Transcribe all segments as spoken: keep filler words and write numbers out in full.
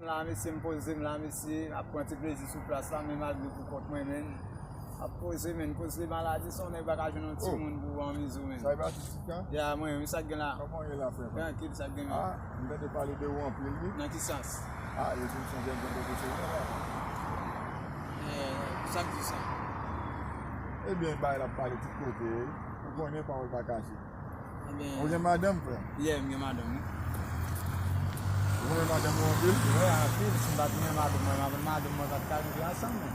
La, mesye, m poze m la, mesye, ap pran ti plezi sou plas la, men malgre pou kont mwen, men, ap poze, men, poze maladi, se yon nèg pa ka jwenn yon timoun pou anmize w, men. Sa e pa Atis Tika? Ya, mwen, men sa k gen la? Kòman w ye la, frè pa m? Trankil, sa k gen, men. Ah, m tande pale de ou anpil, wi. Nan ki sans? Ah, e sou son jèn pwofesyonèl la. Eh, sa k di sa? Ebyen, bagay la ap pale tout kote, wi. Ou konnen pawòl pa kache. Ebyen, ou gen madanm, frè? Yeah, m gen madanm, wi. Ou renmen madanm ou anpil? Wi, anpil. Si m pa t renmen madanm mwen, madanm mwen pa t ka rive ansanm, non.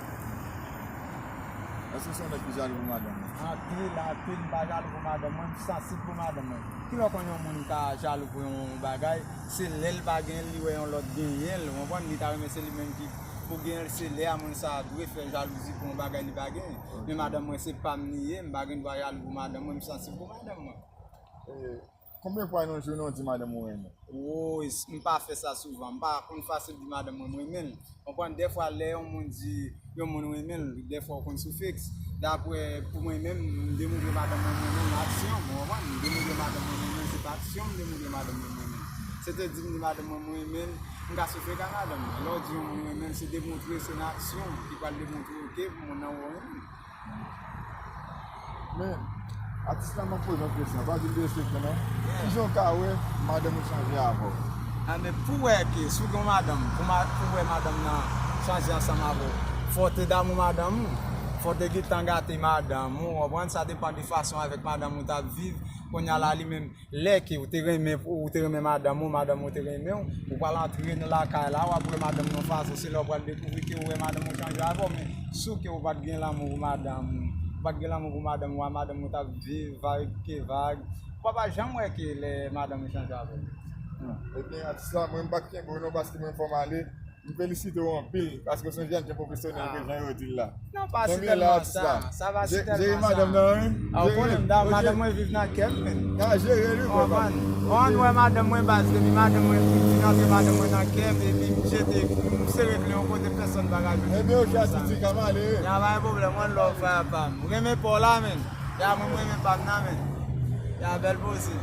Èske w se yon nèg ki jalou pou madanm ou? Anpil, anpil, m pa jalou pou madanm mwen, m sansib pou madanm mwen. Kilè w konn yon moun ka jalou pou yon bagay, se lè l pa gen l, li wè yon lòt genyen l, ou konprann, li ta renmen se li menm ki pou genyen l, se lè a moun sa a dwe fè jalouzi pou yon bagay li pa genyen. Ok. Men madanm mwen se pa m li ye, m pa gen dwa jalou pou madanm mwen, m sansib pou madanm mwen. E, konbyen fwa nan yon jounen w di madanm ou renmen? Woy, m pa fè sa souvan, m pa konn fasil di madanm mwen m renmen l. Konprann, dèfwa lè yon moun di yon moun renmen l, dèfwa w konn sou fiks. Daprè, pou mwen menm, m demontre madanm mwen m renmen l nan aksyon, w konprann? M demontre madanm mwen m renmen l, se pa aksyon m demontre madanm mwen m renmen l. Sètadi m di madanm mwen m renmen l, m ka sou fik ak madanm mwen. Lè w di yon moun renmen l, se demontre, se nan aksyon ki pral demontre, oke, pou moun nan wè w renmen l. Men, atis la, m ap poze yon kesyon, pa di l derespekte non. Kijan w ka wè madanm ou chanje avè w? A, men pou wè ke si w gen yon madanm, pou ma-, pou wè madanm nan chanje ansanm avè w, fò w te damou madanm ou, fò w te gentan gate madanm ou, w konprann? Sa depann de fason avèk madanm ou t ap viv. Kounye a la, li menm, lè ke ou te renmen, ou te renmen madanm ou, madanm ou te renmen w, ou pral antre nan lakay la, w ap wè madanm nan yon fason, se lè w pral dekouvri ke ou wè madanm ou chanje avè w, men si w ke ou pa t gen lanmou pou madanm ou, ou pa t gen lanmou pou madanm ou, a madanm ou t ap viv vag ke vag, ou pa, pa janm wè ke lè madanm ou chanje avè w. Ebyen, atis la, mwen m pa t kenbe w non, paske mwen fò m ale. M felisite w anpil, paske w se yon jèn pwofesyonèl ke jan yo di l la. Non, pa si tèlman sa. Sa pa si tèlman sa. Jere madanm nan, wi. A, w konnen m, madanm mwen viv nan kè m, men. A, jere li, frè pa m. Ou konprann? Ou konn wè madanm mwen baz, depi madanm mwen piti, m antre madanm mwen nan kè m, epi m jete, m sere kle yon kote pèsonn pa ka jwenn. Ebyen, oke, atis Tika, m ale, wi. Ya, pa gen pwoblèm, one love, frè pa m. M renmen pa w la, men. Ya, mwen, m renmen pa m nan, men. Ya, bèl poze.